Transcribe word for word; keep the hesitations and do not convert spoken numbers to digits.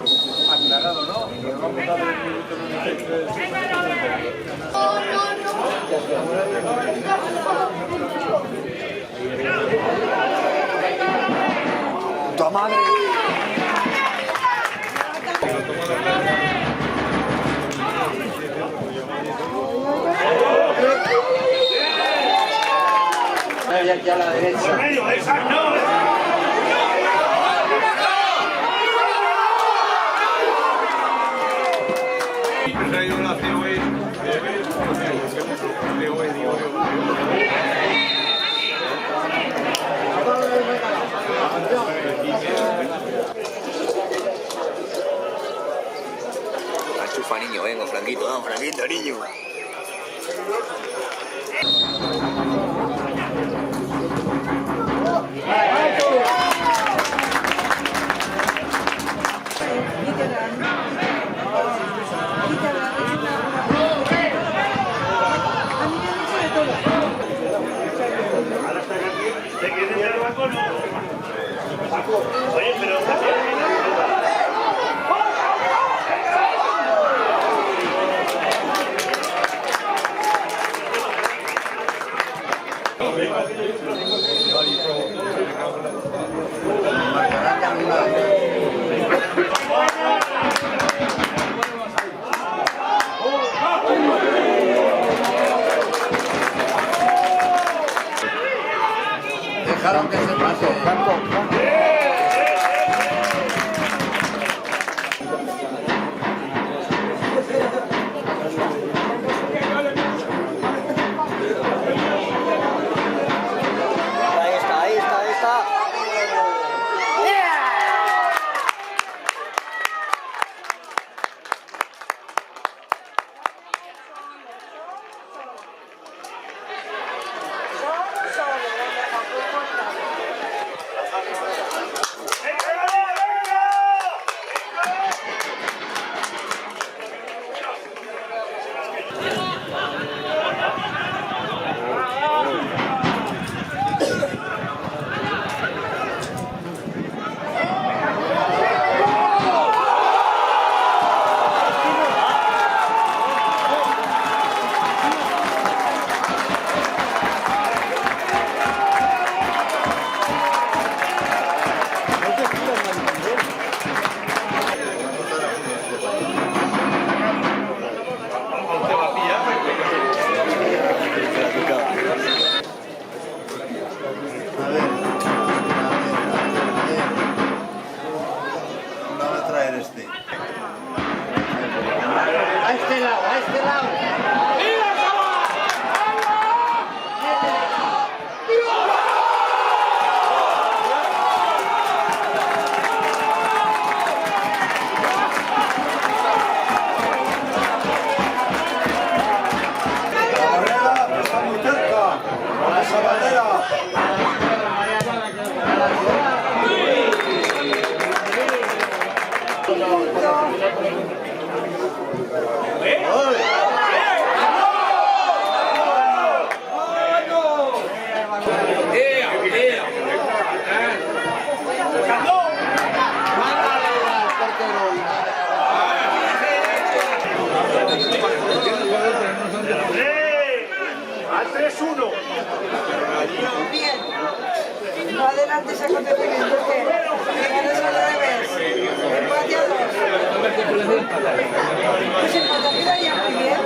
Aclarado, ¿no? ¡Puta madre! Ahí, aquí a la derecha. Achufa, niño, venga, franquito, vamos, franquito, niño. Dejaron que se pase. Ahí está, ahí está, ahí está. A ver, a ver, a ver, a ver. ¿Dónde va a traer este? A este lado, a este lado. La barrera está muy cerca. A la Sabadera. Al tres uno. Bien. No adelantes acontecimientos, que no es al revés. Empate a dos. Pues empató quedaría muy bien.